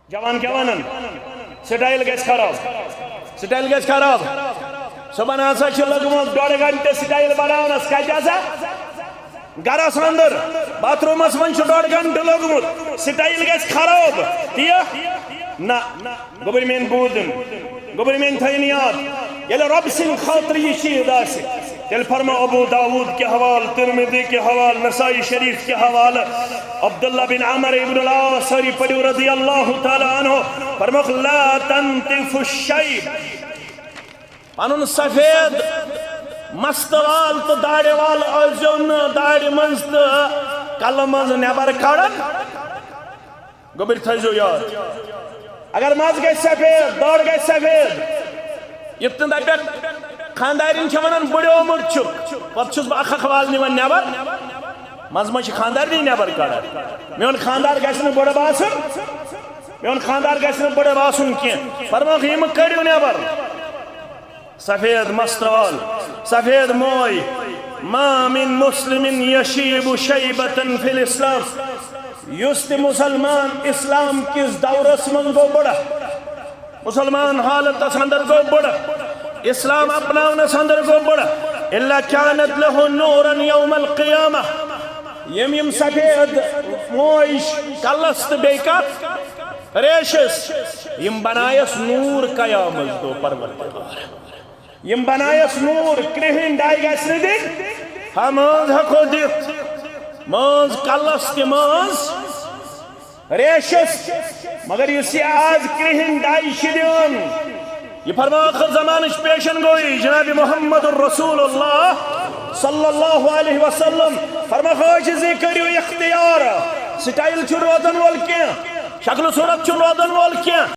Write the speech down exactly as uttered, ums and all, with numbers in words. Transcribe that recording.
جوان کیٛاہ ونان؟ سٹایل گژھِ خراب، سٹایل گژھِ خراب۔ صبحن ہسا چھُ لوٚگمُت ڈۄڈ گھنٹہٕ سٹایل بناونس۔ کتہِ ہسا؟ گرس اندر، باتھ رومس منٛز چھُ ڈۄڈ گھنٹہٕ لوٚگمُت۔ سٹایل گژھِ خراب۔ تی نہ، گوٚبُر میٲنۍ بوٗزِو، گوٚبُر میٲنۍ تھٲیِن یاد۔ ییٚلہِ رۄب سٕنٛدِ خٲطرٕ یہِ چیٖز آسہِ، تیٚلہِ فرماو ابو داوود کہِ حوالہٕ، ترمذی کہِ حوالہٕ، نسائی شریف کہِ حوالہٕ، عبداللہ بن عمر ابن العاص، سٲری پٔرِو رضی اللہ تعالیٰ عنہ، فرموکھ، "لا تنتف الشیب"، پنُن سفید مستہٕ وال تہٕ داڑِ وال ٲسۍزیو نہٕ داڑِ منٛز تہٕ کلہٕ منٛز نٮ۪بر کڑان۔ گوٚبٕرۍ تھٲیزیو یاد، اگر مَس گژھِ سفید، دٲڑ گژھِ سفید، یِتھ کٔنۍ دَپٮ۪کھ خانٛدارِنۍ چھےٚ وَنان بٕڈیومُت چھُکھ، پَتہٕ چھُس بہٕ اَکھ اَکھ وال نِوان نٮ۪بر، منٛزٕ منٛزٕ چھِ خانٛدارنٕے نٮ۪بر کَڑان۔ میون خانٛدار گژھِ نہٕ بٕڈٕ باسُن، میون خانٛدار گژھِ نہٕ بٕڈٕ باسُن کینٛہہ۔ فرموکھ، یِم کٔڑِو نٮ۪بر۔ سفید مستول، سفید موے۔ ما من مسلم یشیب شیبة فی الاسلام۔ یُس تہِ مسلمان اسلام کِس دورس منٛز گوٚو بٕڈٕ، مسلمان حالتس اندر گوٚو بٕڈٕ، اسلام اپناونس اندر گوٚو بٕڈٕ، الا کانت لہ نورا یوم القیامہ۔ یِم یِم سفید موج، کلس تہٕ بیٚیہِ کتھ ریشس، یِم بنایس نور قیامت دۄہ پروردگار۔ یِم بنایس نور، کرٛہِنۍ ڈاے گژھِ نہٕ دِنۍ۔ ہا، مٲنٛز ہٮ۪کو دِتھ، مٲنٛز کلس تہِ مٲنٛز ریشس، مگر یُس یہِ آز کرٛہِنۍ ڈاے چھِ دِوان، یہِ فرماو ٲخر زمانٕچ پیشن گویی جناب محمد رسول اللہ صلی اللہ علیہ وسلم۔ فرماو عاجزی کٔرِو اختیار، سٹایل چھُ روزن وول کینٛہہ، شکل صورت چھُ روزن وول کینٛہہ،